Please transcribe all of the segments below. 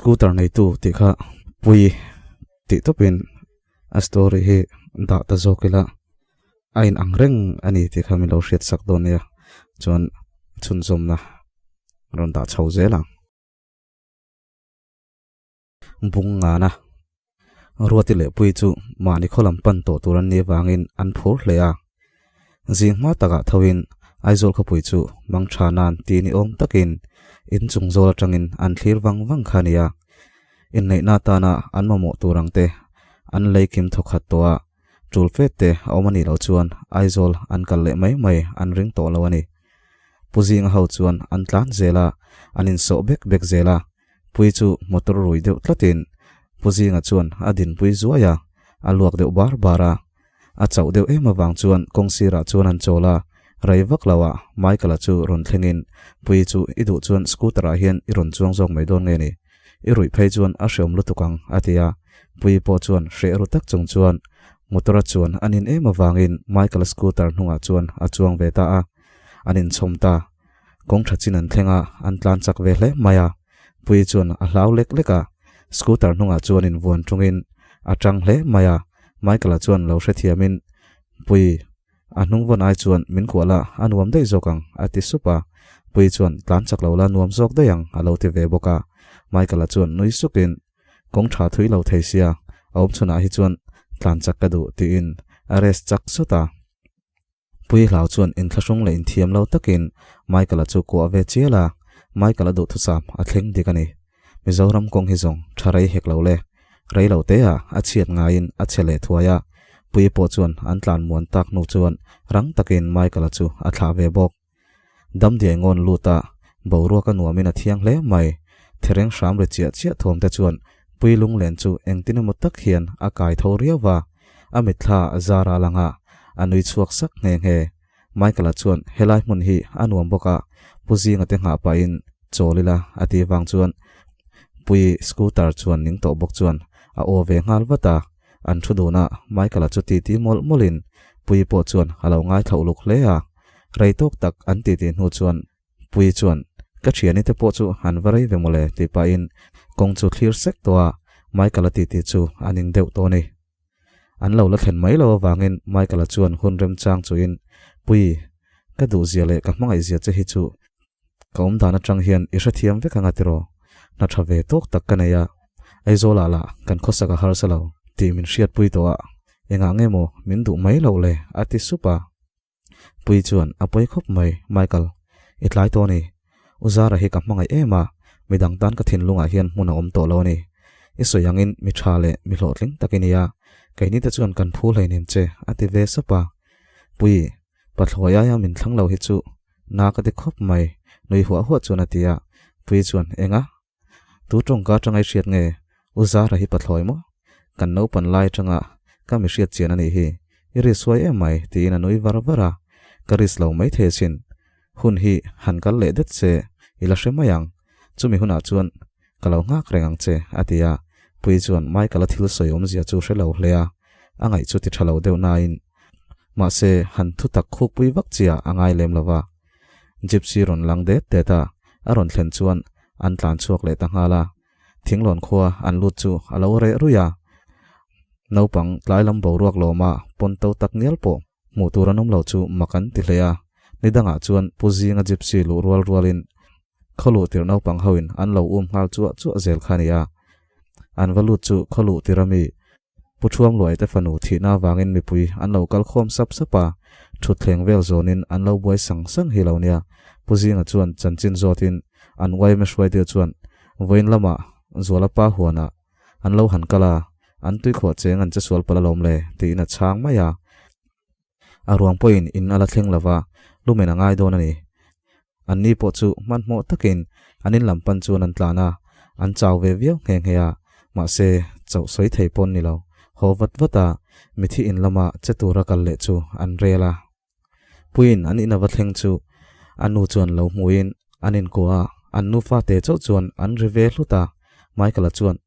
Scooter neitu tih kha pui tih tawpin a story hi dah ta zawk ila a in ang reng a ni tih kha min lo hriat sak dawn nia chuan chhunzawmna rawn dah chho zel ang. Bung ngana Ruati leh Pui chu mahni khaw lam pan tawh tur an nih avangin an phur hle a. Zing hma takah thoin Aizawl khawpui chu mang tha nan ti ni awm takin in chung zawl atangin an thlir vang vang kha a ni a. Inneihna atana an mamawh tur ang te an lei kim thawkhat tawh a, tul fet te a awm a nih loh chuan Aizawl an kal leh mai mai an ring tawh lo a ni. Pu Zinga ho chuan an tlan zel a, an insawh bek bek zel a, Pui chu motor rui deuh tlatin Pu Zinga chuan a dinpui zuai a, a luak deuh bar bar a. A chauh deuh em avang chuan kawng sirah chuan an chawl a, rei vak lo ah Michael-a chu rawn thlengin Pui chu i duh chuan scooter-ah hian i rawn chuang zawk mai dawn nge ni? I ruih phei chuan a hreawm lutuk ang a ti a, Pui pawh chuan hreh ru tak chung chuan motor-a chuan a nin em avangin Michael-a scooter hnungah chuan a chuang ve ta a, an inchhawm ta. Kawng tha chin an thleng a, an tlan chak ve hle mai a. Puii chuan a hlau lek lek a, scooter hnungah chuan invuan tungin a tang hle mai a. Michael-a chuan lo hrethiamin, Puii, a hnung vawn ai chuan min kuah la, a nuam daih zawk ang, a ti sup a. Puii chuan, Tlan chak lo la, nuam zawk daih ang, a lo ti ve bawk a. Michael-a chuan nui sukin, Kawng tha thui lo thei sia, a awm chhunah hi chuan tlan chak ka duh, tiin a rest chak sawt a. Pui hlau chuan inthlahrung leh inthiam lo takin Michael-a chu kuah ve chial a, Michael-a duhthusam a thleng dik a ni. Mizoram kawng hi zawng tha rei hek lo le. Rei lo te ah a chhiat ngaiin a che leh thuai a, Pui pawh chuan an tlan muan tak hnu chuan rang takin Michael-a chu a thlah ve bawk. Damdiai ngawn lut a, boruak a nuamin a thiang hle mai. Thereng hram ri chiah chiah thawm te chuan Pui lunglen chu engtin emaw tak hian a kai tho riau va, a mitthla a zar a lang a, a nui chhuak sak nghe nghe. Michael-a chuan helai hmun hi a nuam bawk a, Pu Zinga te nghah pahin chawl ila a ti vang chuan Pui scooter chuan ning tawh bawk chuan a aw ve nghal vat a, an thu dun a, Michael-a chu titi mawlh mawlhin Pui pawh chuan a lo ngaithla uluk hle a, rei tawk tak an titi hnu chuan Pui chuan, Ka thiani te pawh chu an va rei ve mawle tih pahin kawng chu thlir sek tawh a, Michael-a titi chu a ning deuh tawh a ni. An lo la thlen mai lo avangin Michael-a chuan hun remchang chuhin, Pui, ka duhzia leh ka hmangaihzia che hi chu ka awm dan atang hian i hrethiam vek anga tiraw? Hna tha ve tawk tak ka nei a, Aizawlah lah kan khawsak a harsa lo tih min hriatpui tawh a, engah nge maw min duh mai loh le? a ti sup a. Pui chuan a pawi khawp mai, Michael, i tlai tawh a ni. U Zara hi ka hmangaih em a, midang tan ka thinlungah hian hmun a awm tawh lo a ni. I sawi angin mi tha leh mi hlawhtling tak i ni a, keini te chuan kan phu hleinem che, a ti ve sap a. Pui, pathlawi aia min thlang lo hi chu na ka ti khawp mai, nui huah huah chuan a ti a. Pui chuan, Enga? Tu tawngka atanga i hriat nge? U Zara hi pathlawi maw? Kan naupan lai atanga ka mi hriat chian a nih hi. I ris huai em mai, tiin a nui var var a. Ka ris lo mai thei asin. Hun hi han kal leh det che i la hre mai ang. Chumi hunah chuan ka lo nghak reng ang che, a ti a. Pui chuan Michael-a thil sawi awmzia chu hre lo hle a, a ngaih chu ti tha lo deuh nain. Mahse, han thu tak khukpui vak chiah a ngai lem lo va. Gypsy rawn lang det det a, a rawn thlen chuan an tlan chhuak leh ta nghal a. Thinglawn khua an lut chu a lo reh ruih a. Naupang tlai lam boruak lawma pawn to tak ngial pawh hmuh tur an awm lo chu mak an ti hle a. Ni dangah chuan Pu Zinga Gypsy luh rual rualin khaw luh tirh naupang hoin an lo um nghal chuah chuah zel kha a ni a. An va lut chu khaw luh tir ami Pu Thuamluai te fanu thihna avangin mipui an lo kal khawm sap sap a, thutthleng vel zawnin an lo buai sang sang hi lo nia. Pu Zinga chuan chanchin zawtin an yma hruaitir chuan vawiin lamah Zuala pa huanah an lo han kal a, an tuikhuah cheng an che sual palh alawm le tiin a chhang mai a. A ruang pawhin in a la thleng lo va, lumen a ngai dawn a ni. An ni pawh chu hmanhmawh takin an in lam pan chuan an tlan a, an chau ve viau nghe nghe a, mahse chauh sawi thei pawn ni lo. Haw vat vat a, mithi in lama che tura kal leh chu an rel a. Puiin an in a va thleng chu a nu chuan lo hmuin an inkuah a, an nufa te chauh chuan an ri ve hlut a. Michael-a chuan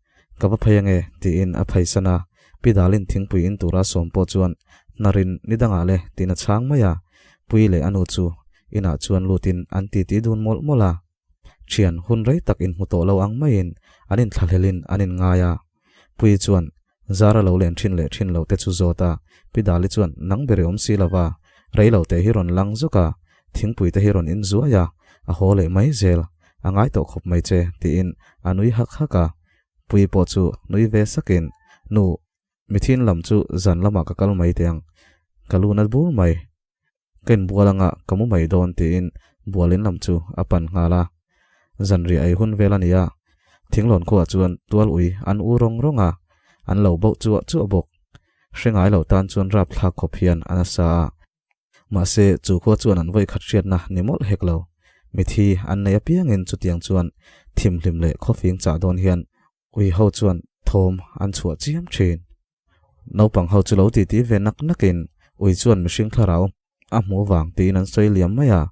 Ka va phei ange, tiin a pheisan a. Pi Dalin thingpui in tura sawm pawh chuan hnarin ni dangah le tiin a chhang mai a. Pui leh a nu chu inah chuan lutin an titi dun mawlh mawlh a. Thian hun rei tak inhmu tawh lo ang maiin an inthlahlelin an inngai a. Puii chuan Zara lo len thin leh thin lo te chu zawt a, Pi Dali chuan nang ber i awm si lova, rei lo te hi rawn lang zuk a, thingpui te hi rawn in zuai a, a haw leh mai zel, a ngai tawh khawp mai che tiin a nui hak hak a. Puii pawh chu nui ve sakin, Nu, mithin lam chu zan lamah ka kal mai teh ang, ka lu nat bur mai. Ka inbual anga ka mu mai dawn tiin bualin lam chu a pan nghal a. Zanriah ei hun vel a ni a, thinglawn khuaah chuan tual ui an u rawng rawng a, an lo bauh chuah chuah bawk. Hre ngai lo tan chuan rapthlak khawp hian a nasa a. Mahse, chu khua chuan an vawikhat hriatna ni mawlh hek lo. Mithi an nei apiangin chutiang chuan thimhlim leh khawfing chah dawn hian ui ho chuan thawm an chhuah chiam thin. Naupang ho chu lo titi ve nak nakin ui chuan mihring thlarau a hmuh vang tiin an sawi liam mai a,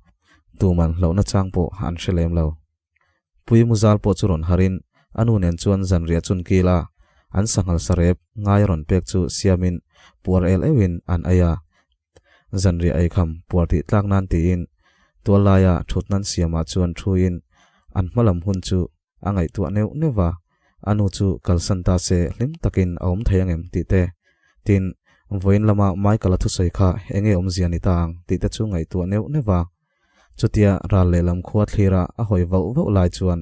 tuman hlauhna chang pawh an hre lem lo. Pui Muzal pawh chu rawn harin a nu nen chuan zanriah chun kil a, an sanghal sarep ngai a rawn pek chu siamin puar el euhin an ei a. Zanriah eikham puar tih tlak nan tiin tual laia thut nan siamah chuan thuin an hmalam hun chu a ngaihtuah neuh neuh va, a nu chu kalsan ta se hlim takin a awm thei angem tih te, tin, vawiin lama Michael-a thusawi kha enge awmzia ni ta ang tih te chu ngaihtuah neuh neuh va. Chutia ral lehlam khua thlira a hawi vauh vauh lai chuan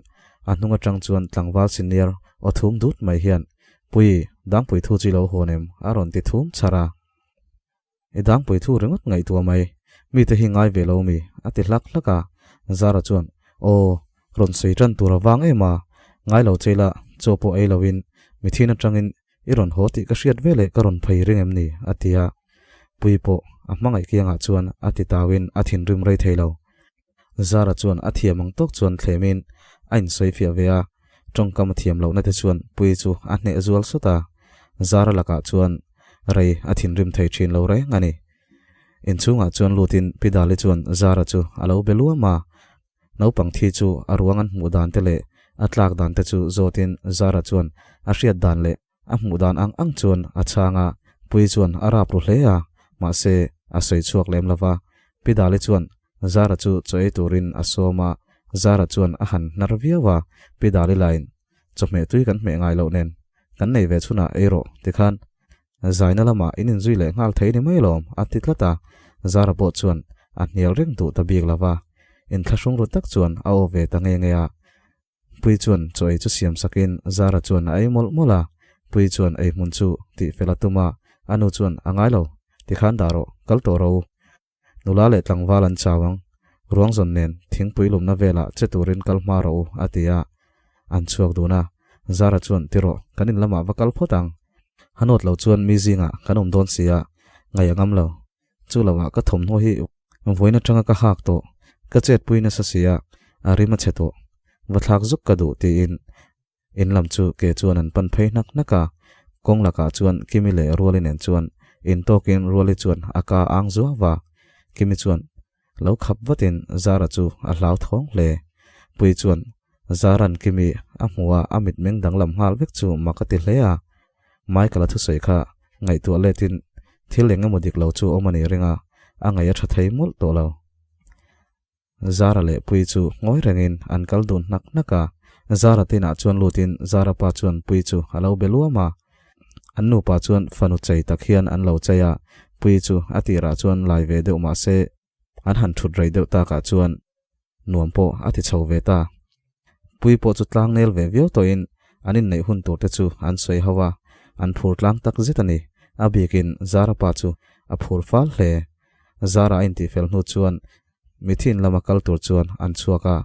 a hnung atang chuan tlangval senior aw thum dut mai hian, Pui, dangpui thu chu i lo hawn em? a rawn ti thum chhar a. I dangpui thu ringawt ngaihtuah mai, mite hi ngai ve lo mi? a ti hlak hlak a. Zara chuan, Aw, rawn sawi tan tur a vang em a, ngai lo che ila, chaw pawh ei loin mi thin atangin i rawn haw tih ka hriat veleh ka rawn phei ring em ni? a ti a. Pui pawh a hmangaih kiangah chuan a ti tauin a thinrim rei thei lo. Zara chuan a thiam ang tawk chuan thlemin a insawi fiah ve a, tawngkam a thiam lohna te chuan Puii chu a hneh zual sawt a, Zara lakah chuan rei a thinrim thei thin lo reng a ni. Inchhungah chuan lutin Pi Dali chuan Zara chu a lo be luam a, naupang thi chu a ruang an hmuh dan te leh a tlak dan te chu zawtin Zara chuan a hriat dan leh A hmuh dan ang ang chuan a chhang a, Puii chuan a rap ru hle a, mahse a sawi chhuak lem lo va. Pi Dali chuan Zara chu chaw ei turin a sawm a, Zara chuan a han hnar viau a, Pi Dali lain chawhmeh tui kan hmeh ngai loh nen kan nei ve chhunah ei rawh tikhan zaina lamah in inzui leh nghal thei ni mai lawm a ti tlat a, Zara pawh chuan a hnial reng duh ta bik lo va, inthlahrung ru tak chuan a aw ve ta nge nge a. Pui chuan chaw ei chu siam sakin Zara chuan a ei mawlh mawlh a, Pui chuan ei hmun chu tih fel a tum a, a nu chuan a ngai lo, tikhan dah rawh, kal tawh rawh u. Nula leh tlangval an chau ang, ruang zawn nen thingpui lumna velah che turin kal hma rawh u a ti a, an chhuak dun a, Zara chuan ti rawh, kan in lamah va kal phawt ang. Hanawt lo chuan mi zingah kan awm dawn si a, ngaih a ngam lo. Chu loah ka thawmhnaw hi vawiin atanga ka hak tawh, ka chetpui nasa si a, a rim a chhe tawh. Va thlak zuk ka duh tiin in lam chu ke chuan an pan phei hnak hnak a, kawng lakah chuan Kimi leh Ruali nen chuan intawkin Ruali chuan a ka ang zuau a, Kimi chuan lo khap vatin Zara chu a hlauthawng hle. Pui chuan Zara'n Kimi a hmu a, a mitmeng danglam nghal vek chu mak a ti hle a, Michael-a thusawi kha ngaihtuah letin thil eng emaw dik lo chu awm a ni ring a, a ngaih a tha thei mawlh tawh lo. Zara leh Puii chu ngawi rengin an kal dun hnak hnak a, Zara tinah chuan lutin Zara pa chuan Puii chu a lo be luam a. An nupa chuan fanu chei tak hian an lo chei a, Puii chu a tirah chuan lai ve deuh mah se an han thut rei deuh takah chuan nuam pawh a ti chho ve ta. Pui pawh chu tlang nel ve viau tawhin an inneih hun tur te chu an sawi ho a, an phur tlang tak zet a ni. A bikin Zara pa chu a phur fal hle. Zara a intihfel hnu chuan mithin lama kal tur chuan an chhuak a.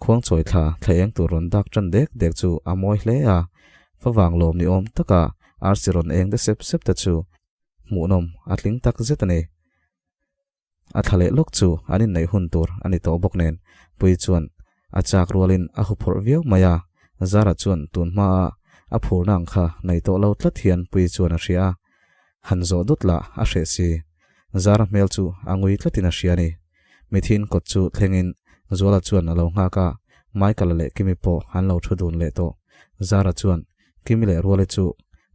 Khuangchawi thla thla eng tur rawn dak tan dek dek chu a mawi hle a, favang lawm ni awm taka arsi rawn eng de sep sep te chu hmuhnawm a tling tak zet a ni. A thla leh lawk chu an inneih hun tur a ni tawh bawk nen Puii chuan a chak rualin a huphurh viau mai a, Zara chuan tun hmaa a phurna ang kha nei tawh lo tlat hian Puii chuan a hria a, han zawh dawt lah a hreh si. Zara hmel chu a ngui tlatin a hria a ni. Mithiin kawt chu thlengin Zuala chuan a lo nghak a, Michael-a leh Kimi pawh an lo thu dun leh tawh. Zara chuan Kimi leh Ruali chu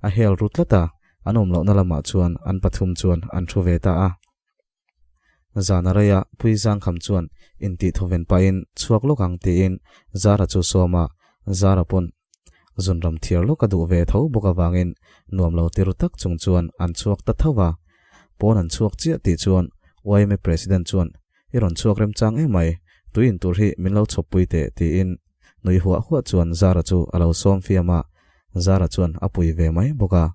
a hel ru tlat a, an awm lohna lamah chuan an pathum chuan an thu ve ta a. Zan a rei a, Pui Zangkham chuan intih thawven pahin chhuak lawk ang tiin Zara chu sawm a, Zara pawn zunram thiar lawk a duh ve tho bawk avangin nuam lo ti ru tak chung chuan an chhuak ta tho va. Pawn an chhuak chiah tih chuan yma President chuan I rawn chhuak remchang em mai, tui in tur hi min lo chhawppui teh tiin nui huah huah chuan Zara chu a lo sawm fiam a, Zara chuan a pui ve mai bawk a,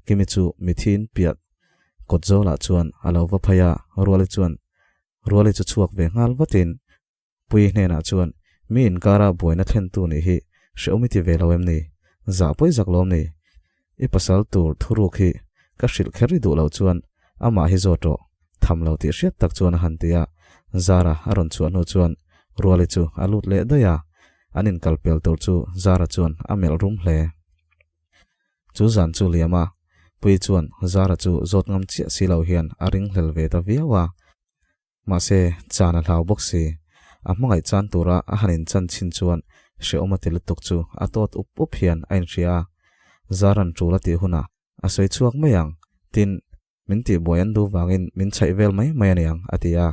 Kimi chu mithiin piah kawt zawlah chuan a lo va phei a, Ruali chuan Ruali chu chhuak ve nghal vatin Pui hnenah chuan mi inkara buaina thlentu nih hi hrehawm i ti ve lo em ni? Zah pawi zak lawm ni? I pasal tur thuruk hi ka hrilh kher i duh loh chuan amah hi zawt rawh, tham lo tih hriat tak chuan a han ti a, Zara a rawn chhuah hnu chuan Ruali chu a lut leh daih a, an inkal pel tur chu Zara chuan a melh rum hle. Chu zan chu liam a, Pui chuan Zara chu zawt ngam chiah si lo hian a ringhlel ve ta viau a. Mahse, chan a hlau bawk si. A hmangaih chan tura a han inchan chhin chuan hrehawm a ti lutuk chu a tawt up up hian a inhria a. Zaran tul a tih hunah a sawi chhuak mai ang, tin, min tihbuai an duh vangin min chhaih vel mai mai a niang, a ti a.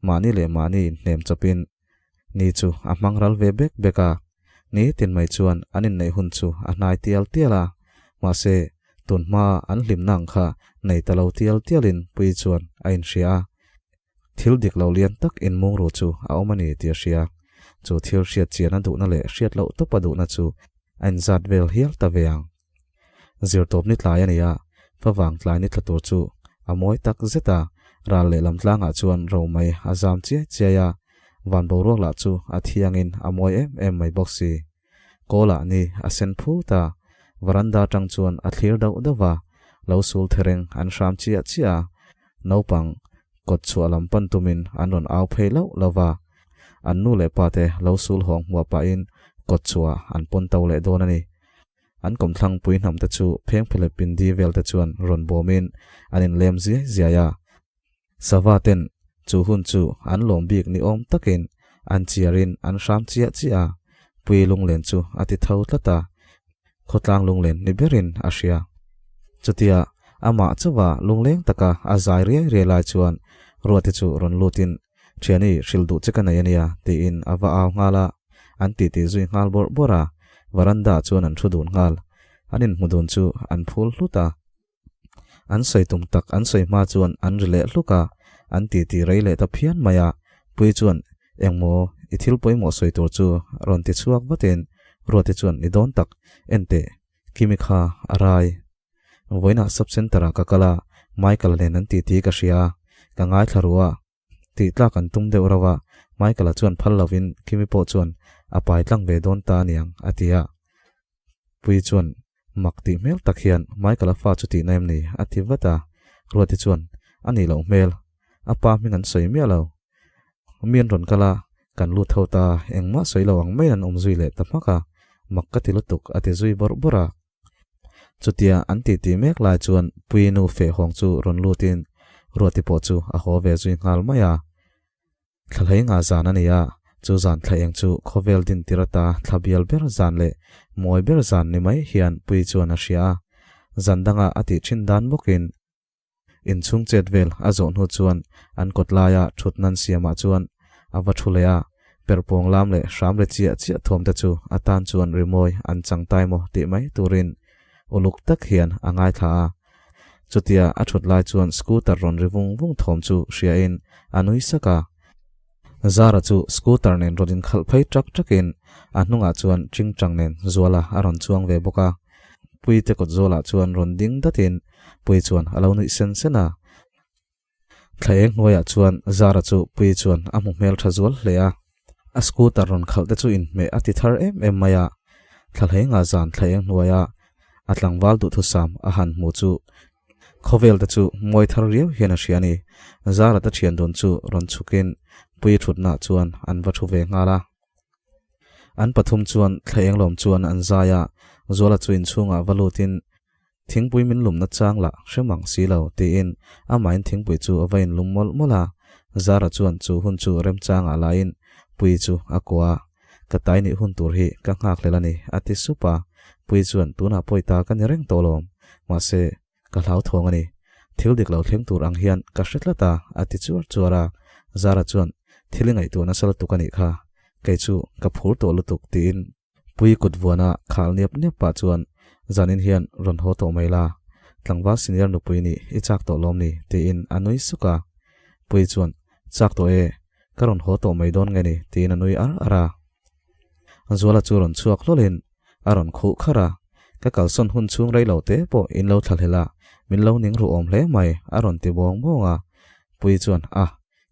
Mahni leh mahni inhnem chawpin ni chu a hmang ral ve bek bek a. Ni tin mai chuan an inneih hun chu a hnai tial tial a. Mahse, Tun hma an hlimna ang kha nei ta lo tial tialin Puii chuan a inhria a. Thil dik lo lian tak inmung ru chu a awm a ni tih a hria. Chu thil hriat chian a duhna leh hriat loh tawp a duhna chu a inzat vel hial ta ve ang. Zirtawp ni tlai a ni a, favang tlai ni tla tur chu a mawi tak zet a, ral lehlam tlangah chuan ro mai a zam chiai chiai a, van boruak lah chu a thiangin a mawi em em mai bawk si. Kawlah ni a sen phut a, varanda atang chuan a thlir dauh dauh va, lo sul thereng an hram chiah chiah a, naupang kawt chhuah lam pan tumin an rawn au phei loh lo va, an nu leh pa te lo sul hawng hmuah pahin kawt chhuah an pawn to leh dawn a ni. An kawmthlang pui hnam te chu phengphelep pindi vel te chuan rawn bawmin an inlem ziai ziai a, Sava ten chu hun chu an lawm bik ni awm takin an chiarin an hram chiah chiah a, Pui lunglen chu a ti tho tlat a, khawtlang lunglen ni berin a hria. Chutia amah chauha lungleng taka a zai riai riai lai chuan Ruati chu rawn lutin, Thiani, hrilh duh che ka nei a nia, tiin a va au nghal a, an titi zui nghal bawrh bawrh a, varanda ah chuan an thu dun nghal. An inhmu dun chu an phul hlut a. An sawi tum tak an sawi hma chuan an ri leh hluk a, an titi rei leh ta phian mai a. Pui chuan, Engmaw, i thil pawimawh sawi tur chu rawn ti chhuak vatin Ruati chuan ni dawn tak, Enteh, Kimi kha a rai. Vawiinah sub centre ah ka kal a, Michael nen an titi ka hria a, ka ngaithla ru a. Tih tlak an tum deuh rauh a, Michael-a chuan phal lovin Kimi pawh chuan a pai tlang ve dawn ta aniang a ti a. Puii chuan mak tih hmel tak hian Michael-a fa chu tihna em ni a ti vat a, Ruati chuan a nih loh hmel, a pa hming an sawi miah lo. Mi an rawn kal a, kan lut ho ta, engmah sawi lo ang maiin an awm zui leh ta hmak a, mak ka ti lutuk a ti zui bawrh bawrh a. Chutia an titi mek lai chuan Puii nu fehhawng chu rawn lutin Ruati pawh chu a haw ve zui nghal mai a. Thlahlei nga zan a ni a, chu zan thla eng chu khawvel din tir ata thla bial ber zan leh mawi ber zan ni mai hian Puii chuan a hria a. Zan danga a tih thin dan bawkin inchhung chet vel a zawh hnu chuan an kawt laia thut nan siamah chuan a va thu leh a, perhpawng lam leh hram ri chiah chiah thawm te chu a tan chuan rimawi an chang tai maw tih mai turin uluk tak hian a ngaithla a. Chutia a thut lai chuan scooter rawn ri vung vung thawm chu hriain a nui sak a. Zara chu scooter nen rawn inkhalh phei ṭak ṭakin a hnungah chuan ṭingṭang nen Zuala a rawn chuang ve bawk a. Puite kawt zawlah chuan rawn ding datin Pui chuan a lo nuih sen sen a. Thla eng hnuaiah chuan Zara chu Pui chuan a hmu hmel tha zual hle a. A scooter rawn khalh te chu inhmeh a ti thar em em mai a. Thla hleinga zan thla eng hnuaia a tlangval duhthusam a han hmu chu khawvel te chu mawi thar riau hian a hria a ni. Zara te thian dun chu rawn chhukin Pui thutnaah chuan an va thu ve nghal a. An pathum chuan thla eng lawm chuan an zai a, Zuala chu inchhungah va lutin Thingpui min lumna chang lah hre mang si lo tiin amahin thingpui chu a va inlum mawlh mawlh a, Zara chuan chu hun chu remchangah laiin Puii chu a kuah a, Ka tai nih hun tur hi ka nghakhlel a ni a ti sup a, Puii chuan tunah pawi ta ka ni reng tawh lawm, mahse ka hlauthawng a ni, thil dik lo thleng tur ang hian ka hre tlat a a ti chuar chuar a. Zara chuan, Thil i ngaihtuah nasa lutuk a nih kha, kei chu ka phur tawh lutuk tiin Puii kut vuana khal niap niap pah chuan, Zanin hian rawn haw tawh mai la, tlangval senior nupui nih i chak tawh lawm ni? tiin a nui suk a. Puii chuan, Chak tawh e, ka rawn haw tawh mai dawn nge ni? tiin a nui ar ar a. Zuala chu rawn chhuak hlawlin a rawn khuh kharh a, Ka kalsawn hun chhung rei lo te pawh in lo thlahlel a, min lo ning ruh awm hle mai, a rawn ti bawng bawng a. Puii chuan, A,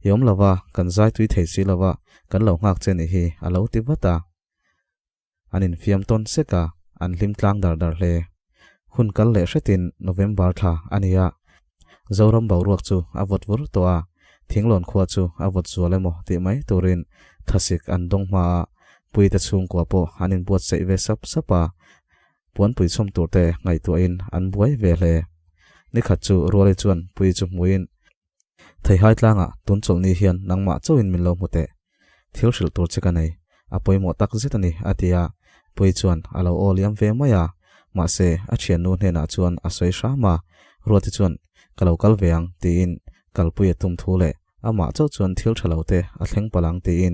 i awm lo va, kan zai tui thei si lo va, kan lo nghak che nih hi, a lo ti vat a. An infiam tawn sek a, an hlim tlang dar dar hle. Hun kal leh hretin November thla a ni a, Zoram boruak chu a vawt vur tawh a, Thinglawn khua chu a vawt zual emaw tih mai turin thasik an dawng hma a, Puite chhungkua pawh an inbuatsaih ve sap sap a, puanpui chhawm turte ngaihtuahin an buai ve hle. Nikhat chu Ruali chuan Pui chu hmuin, Theihai tlangah tun chawlhni hian nangmah chauhin min lo hmu teh. Thil hrilh tur che ka nei, a pawimawh tak zet a ni, a ti a. Puii chuan a lo aw liam ve mai a, mahse a thiannu hnenah chuan a sawi hram a. Ruati chuan, Ka lo kal ve ang, tiin kalpui a tum thu leh amah chauh chuan thil tha lo te a thleng palh ang tiin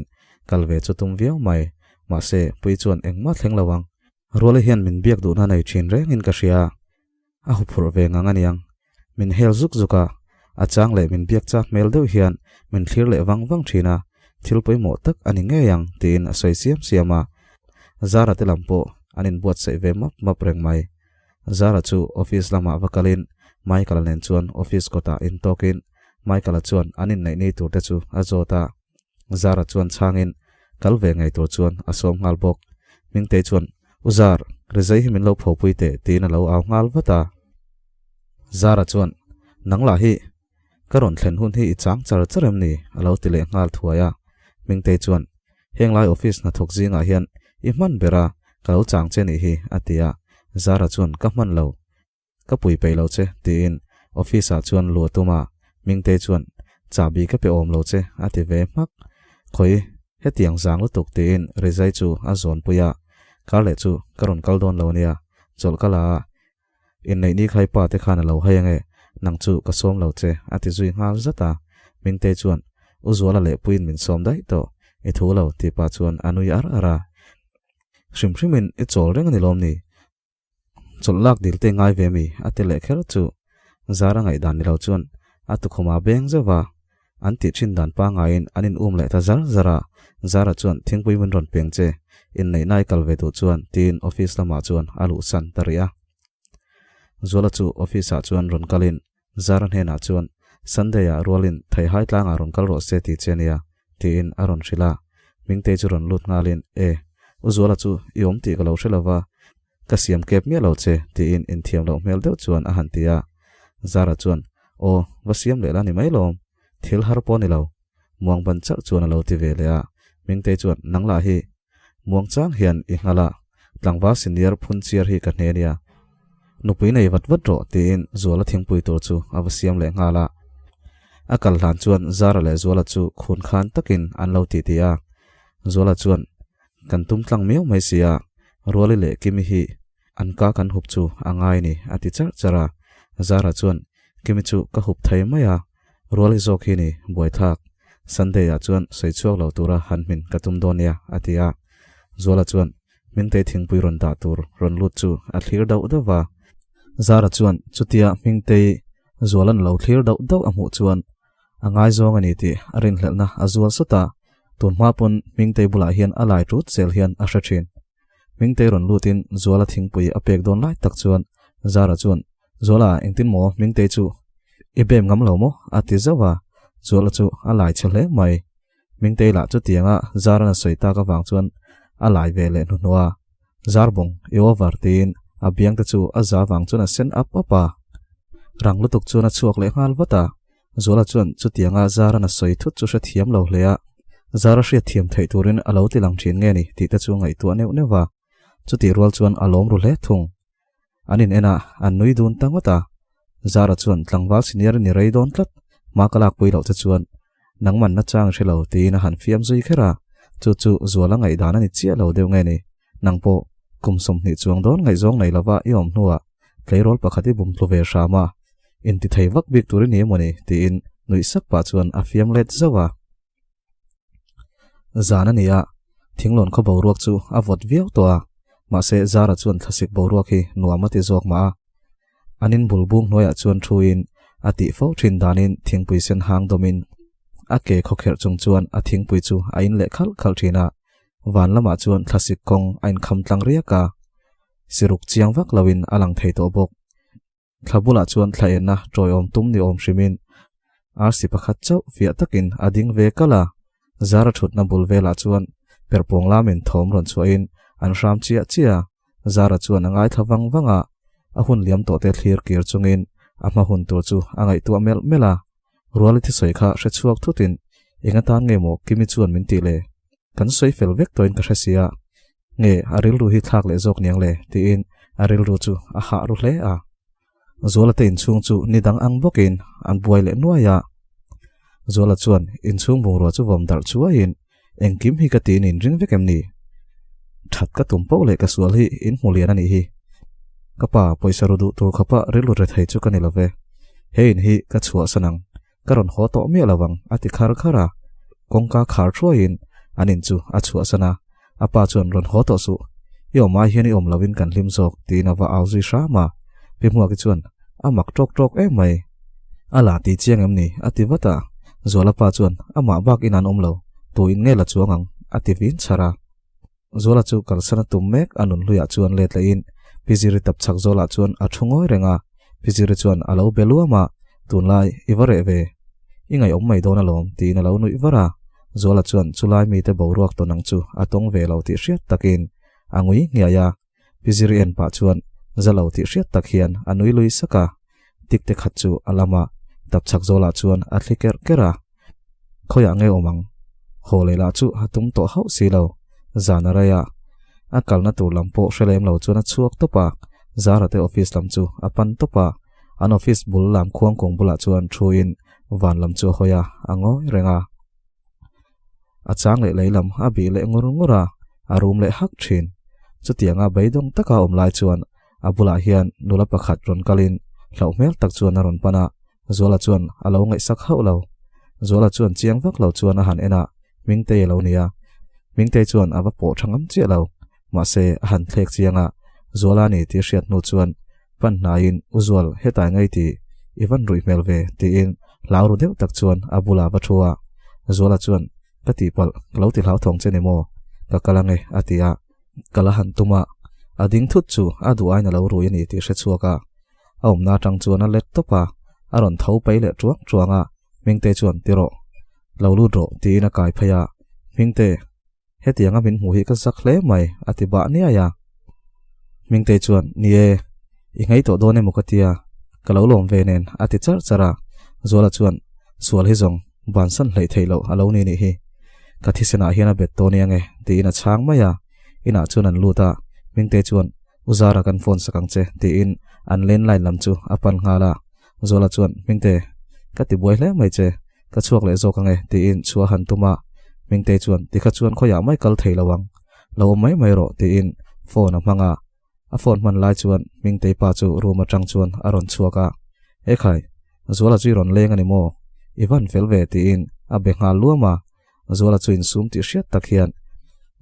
kal ve chu tum viau mai. Mahse Puii chuan engmah thleng lo ang. Ruali hian min biak duhna nei thin rengin ka hria. A huphurh ve ngang a niang. Min hel zuk zuk a, a chang leh min biak chak hmel deuh hian min thlir leh vang vang thin a, thil pawimawh tak a ni ngei ang tiin a sawi siam siam a. Zara te lam pawh an inbuatsaih ve map map reng mai. Zara chu office lamah va kalin Michael-a nen chuan office kawtah intawkin Michael-a chuan an inneih ni tur te chu a zawt a. Zara chuan chhangin kal ve ngei tur chuan a sawm nghal bawk. Hmingtei chuan, U Zar, rizai hi min lo phopui teh tiin a lo au nghal vat a. Zara chuan, Nang lah hi, ka rawn thlen hun hi i chang char char em ni? a lo ti leh nghal thuai a. Hmingtei chuan, Heng lai office hnathawk zingah hian i hman ber a, ka lo chang che nih hi, a ti a. Zara chuan, Ka hman lo. Ka pui peih lo che, tiin office ah chuan lu a tum a, Mingtei chuan, Chahbi ka pe awm lo che, a ti ve hmak. Khawi, hetiang zang lutuk, tiin Rizai chu a zawn pui a, Kar leh chu ka rawn kal dawn lo nia, chawlh ka la a, inneih ni khai pa te khan a lo hai ange, nang chu ka sawm lo che, a ti zui nghal zat a. Mingtei chuan, U Zuala leh puiin min sawm daih tawh, i thu lo, tih pah chuan a nui ar ar a. Hrim hrimin i chawl reng a ni lawm ni? Chawlh lak dil te ngai ve mi? a ti leh kher chu. Zara ngaihdan ni lo chuan a tukhuma beng zeuh va, an tih thin dan pangaiin an in um leh ta zar zar a. Zara chuan thingpui min rawn peng che, inneihna i kal ve duh chuan tiin office lamah chuan a luhsan ta rih a. Zuala chu office ah chuan rawn kalin Zara hnenah chuan Sunday ah rualin Theihai tlangah rawn kal rawh se ti che nia, tiin a rawn hrilh a. Mingtei chu rawn lut nghalin, E, U Zuala chu i awm tih ka lo hre lova, ka siam kep miah lo che, tiin inthiam loh hmel deuh chuan a han ti a. Zara chuan, Aw, va siam leh la ni mai lawm, thil har pawh ni lo, muang ban chauh chuan a lo ti ve leh a. Mingtei chuan, Nang lah hi, muang chang hian i nghal a, tlangval senior phun chiar hi ka hne nia, Nupui nei vat vat rawh tiin Zuala thingpui tur chu a va siam leh nghal a. A kal hlan chuan Zara leh Zuala chu khun khan takin an lo titi a. Zuala chuan, Kan tum tlang miau mai si a, Ruali leh Kimi hi an ka kan hup chu a ngai ni a ti charh charh a. Zara chuan, Kimi chu ka hup thei mai a, Ruali zawk hi ni buaithlak. Sunday ah chuan sawi chhuak lo tura han hmin ka tum dawn nia a ti a. Zuala chuan, Hmingtei thingpui rawn dah tur rawn lut chu a thlir dauh dauh va. Zara chuan chutia Hmingtei Zualan lo thlir dauh dauh a hmuh chuan a ngaizawng a ni tih a rinhlelhna a zual sawt a, tun hma pawn Hmingtei bulah hian a lai tut zel hian a hre thin. Hmingtei rawn lutin Zuala thingpui a pek dawn lai tak chuan Zara chuan, Zuala, engtin maw Hmingtei chu i bem ngam lo maw? a ti zauh a, Zuala chu a lai chhe hle mai. Hmingtei lah chutianga Zaran a sawi tak avang chuan a lai ve leh hnuhnuh a, Zarbawng, i over tiin a biang te chu a za vang chuan a sen ap ap a. Rang lutuk chuan a chhuak leh nghal vat a, Zuala chuan chutianga Zaran a sawi thut chu hrethiam lo hle a, Zara hriatthiam theih turin a lo ti lang thin nge ni tih te chu ngaihtuah neuh neuh va, chutih rual chuan a lawm ru hle thung. An in en a, an nui dun ta ngawt a. Zara chuan tlangval senior ni rei dawn tlat, hma ka lakpui loh che chuan nangman na chang hre lo tiin a han fiam zui kher a, chu chu Zuala ngaihdan a ni chiah lo deuh nge ni, nang pawh kum 20 chuang dawn ngaihzawng nei lova i awm hnuah tleirawl pakhat i bum tlu ve hram a, inti thei vak bik tur i ni emaw ni tiin nuih sak pah chuan a fiam let zauh a. Zan a ni a, Thinglawn khaw boruak chu a vawt viau tawh a, mahse Zara chuan thlasik boruak hi nuam a ti zawk mah a. An in bul bung hnuaiah chuan thuin a tih fo thin danin thingpui sen hang dawmin a ke khawkherh chung chuan a thingpui chu a in leh khalh khalh thin a, van lamah chuan thlasik kawng a inkham tlang riak a, siruk chiang vak loin a lang thei tawh bawk. Thla bulah chuan thla enna tawiawm tum ni awm hrimin arsi pakhat chauh fiah takin a ding ve kalh a, Zara thutna bul velah chuan perhpawng lamin thawm rawn chhuahin an hram chiah chiah a, Zara chuan a ngaithla vang vang a, a hun liam tawh te thlir kir chungin a hma hun tur chu a ngaihtuah melh melh a. Ruali thisawi kha hre chhuak thutin eng atan nge maw Kimi chuan min tih le? Kan sawi fel vek tawhin ka hre sia, nge a rilru hi thlak leh zawk niang le? tiin a rilru chu a hah ru hle a. Zuala te inchhung chu ni dang ang bawkin an buai leh nuai a. Zuala chuan inchhung bungrua chu vawm darh chuaiin engkim hi ka tiin in ring vek em ni? That ka tum poh leh ka sual hi in hmu lian a nih hi. Ka pa pawisa ru duh tur khawpa rilru re thei chu ka ni lo ve. He in hi ka chhuahsan ang, ka rawn haw tawh miah lo ang a ti khar khar a. Kawngka khar thuaiin an in chu a chhuahsan a, a pa chuan rawn haw tawh suh, i awm ai hian i awm loin kan hlim zawk tiin a va au zui hram a. Pi Hmuaki chuan a mak tawk tawk em mai. A la ti chiang em ni? a ti vat a. Zuala pa chuan amah bak in an awm lo, tu in nge la chuang ang? a ti vin chhar a. Zuala chu kalsan a tum mek a nunhluiah chuan let lehin Pi Ziri tap chhak zawlah chuan a thu ngawi reng a, Pi Ziri chuan a lo be luam a, Tunlai i va reh ve, i ngaihawm mai dawn alawm tiin a lo nuih var a, Zuala chuan chulai mite boruak tawn ang chu a tawng ve lo tih hriat takin a ngui nghiai a, Pi Ziri en pah chuan za lo tih hriat tak hian a nui lui sak a, tik te khat chu a lam a, tap chhak zawlah chuan a thli kerh kerh a. Khawiah nge awm ang? Haw leh lah chu a tum tawh hauh si lo. Zan a rei a, a kalna tur lam pawh hre lem lo chuan a chhuak tawp a, Zara te office lam chu a pan tawp a, an office bul lam khuangkung bulah chuan thuin van lam chu a hawi a, a ngawi reng a. A chang leh lei lam a bih leh ngur ngur a, a rum leh hak thin. Chutianga beidawng taka awm lai chuan a bulah hian nula pakhat rawn kalin hlauh hmel tak chuan a rawn pan a, Zuala chuan a lo ngaihsak hauh lo. Zuala chuan chiang vak lo chuan a han en a, Hmingtei a lo ni a. Hmingtei chuan a va pawh tha ngam chiah lo. Mahse, a han thlek chiang a, Zuala ni tih hriat hnu chuan pan hnaiin, U Zual, hetai ngei tih i van ruih hmel ve, tiin hlau ru deuh tak chuan a bulah va thu a. Zuala chuan, Ka tihpalh, ka lo ti hlauthawng che ni maw? Ka kal ange, a ti a. Ka la han tum a, a ding thut chu a duh aiin a lo rui a ni tih hre chhuak a. A awmna atang chuan a let tawp a, a rawn tho pai leh tuang tuang a, Hmingte chuan ti rawh, lo lut rawh tiin a kai phei a, Hmingte, hetianga min hmuh hi ka zak hle mai a ti bah niai a. Hmingte chuan, Ni e, i nghei tawh dawn emaw ka tia, ka lo lawm ve nen a ti charh charh a, Zuala chuan, Sual hi zawng, bansan hleih theih loh a lo ni nih hi, ka thisenah hian a bet tawh nia nge tiin a chhang mai a, inah chuan an lut a, Hmingte chuan, U Zara kan phone sak ang che tiin an landline lam chu a pan nghal a, Zuala chuan Hmingte, ka ti buai hle mai che, ka chhuak leh zawk ange tiin chhuah han tum a, Hmingte chuan tikha chuan khawiah mai kal thei lo ang, lo awm mai mai rawh tiin phone a hmang a, a phone hman lai chuan Hmingtei pa chu room atang chuan a rawn chhuak a, Ekhai, Zuala chu i rawn leng a ni maw? I van fel ve tiin a be nghal luam a, Zuala chu insum tih hriat tak hian,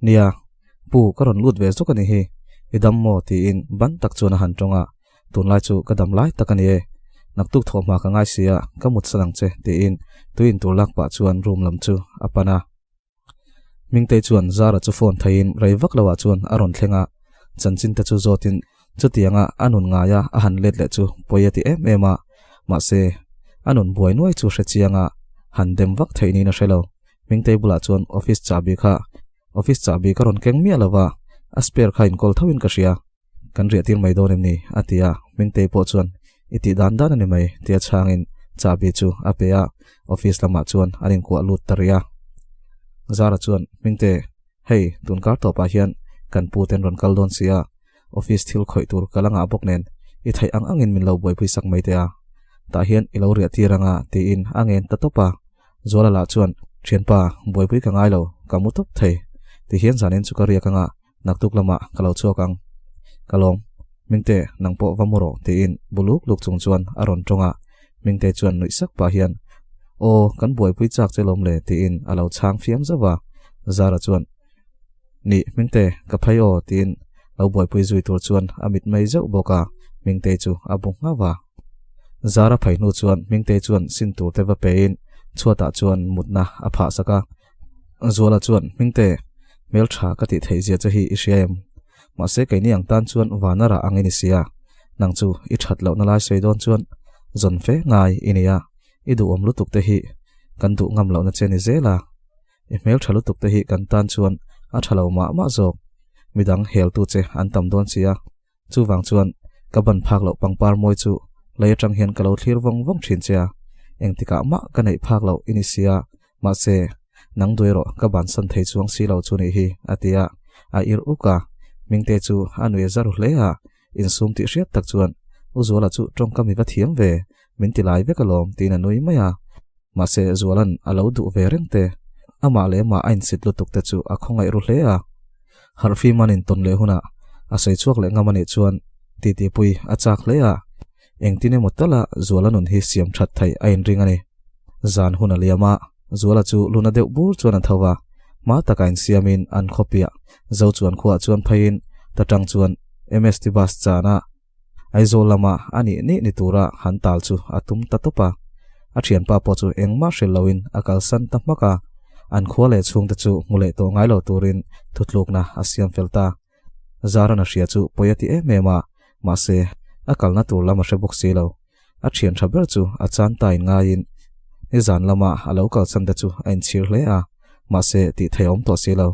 Nia, pu ka rawn lut ve zawk a ni hi, i dam maw? tiin ban tak chuan a han tawng a, Tunlai chu ka dam lai tak a ni e, naktuk thawhhma ka ngai si a, ka mut san ang che, tiin tui intur lak pah chuan room lam chu a pan a. Hmingtei chuan Zara chu phone theiin rei vak loah chuan a rawn thleng a, chanchin te chu zawtin chutianga a nun ngaia a han let leh chu pawi a ti em em a, mahse a nun buai nuai chu hre chianga han dem vak theih niin a hre lo. Hmingtei bulah chuan office chahbi kha office chahbi ka rawn keng miah lova, a spare kha inkawl thoin ka hria. Kan riah tir mai dawn em ni? a ti a, Hmingtei pawh chuan, I tih dan dan a ni mai, tia chhangin chahbi chu a pe a, office lamah chuan an inkuah lut ta rih a. Zara chuan, Hmingte, hei, tun kar tawpah hian kan pu ten rawn kal dawn si a, office thil khawih tur ka la ngah bawk nen, i theih ang angin min lo buaipui sak mai teh a, tah hian i lo riah tir anga, tiin a ngen ta tawp a. Zuala lah chuan, Thianpa, buaipui ka ngai lo, ka mu tawp thei, tihian zanin chu ka riak anga, Naktuk lamah ka lo chhuak ang. Ka lawm. Mingte, nang pawh va mu rawh, tiin bu luk luk chung chuan a rawn tawng a. Mingte chuan nuih sak pah hian, Aw, kan buaipui chak che lawm le, tiin a lo chhang fiam zauh a. Zara chuan, Nih, Hmingte, ka phei aw, tiin lo buaipui zui tur chuan a mitmei zeuh bawk a, Hmingtei chu a bu nghauh a. Zara phei hnu chuan Hmingtei chuan sin tur te va pein chhuatah chuan mutna a phah sak a. Zuala chuan, Hmingte, hmeltha ka tih theih zia che hi i hria em? Mahse keini ang tan chuan vana rah ang i ni sia, nang chu i that lohna lai sawi dawn chuan zawn fe ngai i nia, i duhawm lutuk te hi kan duh ngam lohna che ni zel a, i hmeltha lutuk te hi kan tan chuan a tha lo mah mah zawk, midang heltu che an tam dawn sia, chuvang chuan ka ban phak loh pangpar mawi chu lei atang hian ka lo thlir vawng vawng thin che a, engtikah mah ka neih phak loh i ni sia, Mahse, nang duai rawh, ka bansan thei chuang si lo chu nih hi, a ti a, a ir uk a. Mingte chu a nui a za ru hle a, insum tih hriat tak chuan, U Zuala chu tawngkam i va thiam ve, min ti lai vek alawm, tiin a nui mai a. Mahse, Zuala'n a lo duh ve reng te, amah leh amah a insit lutuk te chu a khawngaih ru hle a. Harhfim an intawn leh hunah a sawi chhuak leh ngam a nih chuan titipui a chak hle a. Engtin emaw tala Zuala nun hi siam that theih a inring a ni. Zan hun a liam a, Zuala chu luna deuh bur chuan a tho a, hma taka insiamin an khawpiah zo chuan khuaah chuan pheiin ta tang chuan MST bus chana Aizawl lama a nih nih ni tura han tal chu a tum ta tawp a. A thianpa pawh chu engmah hrilh loin a kalsan ta hmak a, an khua leh chhungte chu hmu leh tawh ngai lo turin thutlukna a siam fel ta. Zaran a hria chu pawi a ti em em a, mahse, a kalna tur lam a hre bawk si lo. A thian tha ber chu a chan ta in ngaiin nizan lama a lo kalsan te chu a inchhir hle a, mahse, tih theih a awm tawh si lo.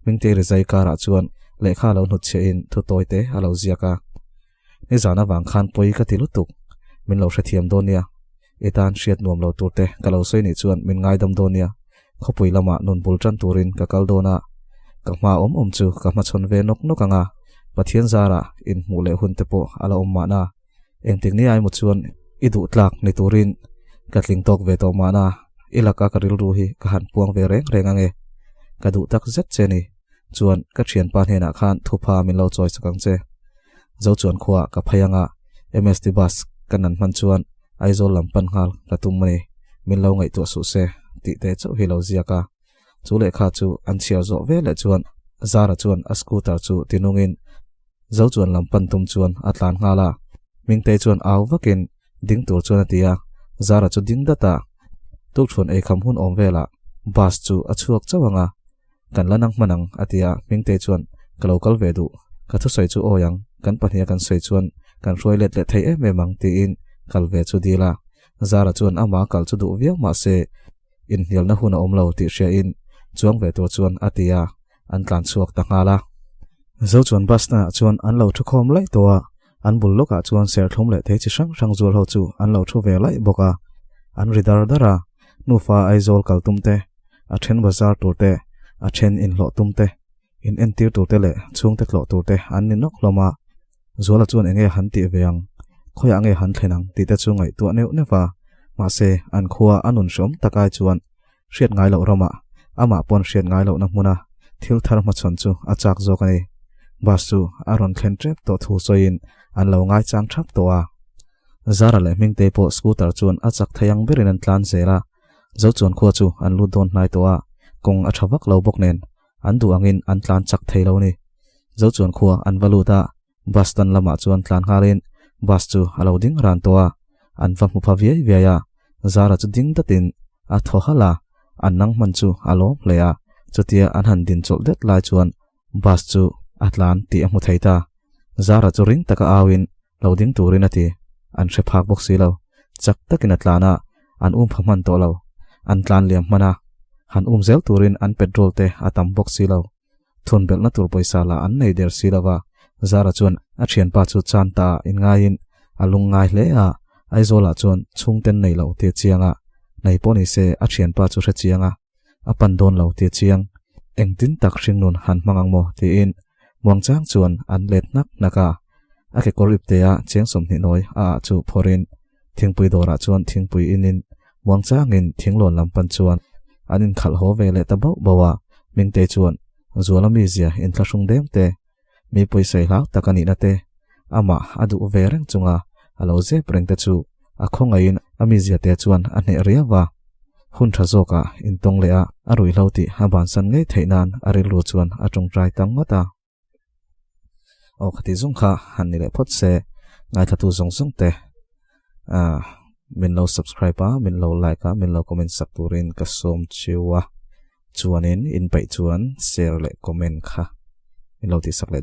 Hmingte rizai karah chuan lehkha a lo hnutchhiahin thu tawi te a lo ziak a. Nizan avang khan pawi ka ti lutuk, min lo hrethiam dawn nia. I tan hriat nuam lo tur te ka lo sawi nih chuan min ngaidam dawn nia. Khawpui lamah nun bul tan turin ka kal dawn a, ka hma awm awm chu ka hmachhawn ve nawk nawk ang a, Pathian zarah inhmuh leh hun te pawh a la awm mahna. Engtik ni aimaw chuan i duh tlak ni turin ka tling tawk ve tawh mahna, i laka ka rilru hi ka han puang ve reng reng ang e. Ka duh tak zet che ni. Chuan ka thianpa hnenah khan thupha min lo chawi sak ang che. Zo chuan khuaah ka phei anga MST bus ka nan hman chuan Aizawl lam pan nghal ka tum a ni, min lo ngaihtuah suh se tih te chauh hi lo ziak a. Chu lehkha chu an chhiar zawh veleh chuan Zara chuan a scooter chu tinungin Zo chuan lam pan tum chuan a tlan nghal a, Hmingtei chuan au vakin ding tur chuan a ti a, Zara chu ding dat a, tukṭhuan eikham hun awm velah bus chu a chhuak chauh ang a, Kan la nang hman ang, a ti a, Hmingtei chuan, Ka lo kal ve duh, ka thusawi chu awi ang, kan pahniha kan sawi chuan kan hruai let leh thei em em ang, tiin kal ve chu dil a. Zara chuan amah kal chu duh viau mah se, inhnialna hun a awm lo tih hriain chuang ve tur chuan a ti a, an tlan chhuak ta nghal a. Zo chuan bus hnenah chuan an lo thu khawm laih tawh a, an bul lawkah chuan serthlum leh thei chi hrang hrang zual ho chu an lo thu ve laih bawk a, an ri dar dar a, nufa Aizawl kal tum te, a then bazar tur te, a then inhlawh tum te, in entir tur te leh chhungte tlawh tur te an ni nawk hlawm a. Zuala chuan enge han tih ve ang, khawiah nge han thlen ang tih te chu ngaihtuah neuh neuh a, mahse an khua a nun hreawm tak ai chuan hriat ngai loh ramah amah pawn hriat ngai lohna hmuna thil thar hmachhawn chu a chak zawk a ni. Bus chu a rawn thlen tep tawh thu sawiin an lo ngaichang thap tawh a. Zara leh Hmingtei pawh scooter chuan a chak thei ang berin an tlan zel a, Zochuan khua chu an lut dawn hnai tawh a, kawng a tha vak lo bawk nen an duh angin an tlan chak thei lo ni. Zochuan khua an va lut a, bus stand lamah chuan tlan nghalin bus chu a lo ding ran tawh a, an va hmu pha viai viai a, Zara chu ding datin a thaw halh a, an nang hman chu a lawm hle a, chutia an han din chawlh det lai chuan bus chu a tlan tih a hmu thei ta. Zara chu ring taka auin lo ding turin a ti, an hre phak bawk si lo. Chak takin a tlan a, an um pha hman tawh lo. An tlan liam hman a, han um zel turin an petrol te a tam bawk si lo. Thun belhna tur pawisa lah an nei der si lo va, Zara chuan a thianpa chu chan ta ah inngaiin a lung ngai hle a, Aizawlah chuan chhungten nei lo ti a chiang a, nei pawh ni se a thianpa chu hre chiang a. a pan dawn lo ti chiang, engtin tak hringnun han hmang ang maw tiin muangchang chuan an let hnak hnak a, a kekawr iptea cheng 20 nawi a ah chu phawrhin thingpui dawrah chuan thingpui inin muangchangin thinglawn lam pan chuan an inkhalh haw ve leh ta bauh bauh a, Mingtei chuan Zuala mizia inthlahrung deng te, mi pawisai hlau tak a nihna te, amah a duh ve reng chunga a lo zep reng te chu a khawngaihin a mizia te chuan a hneh riau a. Hun tha zawkah intawng leh a, a ruihhlo tih a bansan ngei theih nan a rilru chuan a tawngtai ta ngawt a. Aw khati zawng kha han ni leh phawt se, ngaithlatu zawng zawng te ah min lo subscribe a, min lo like a, min lo comment sak turin ka sawm chiu a, chuanin in peih chuan share leh comment kha min lo tihsak leh.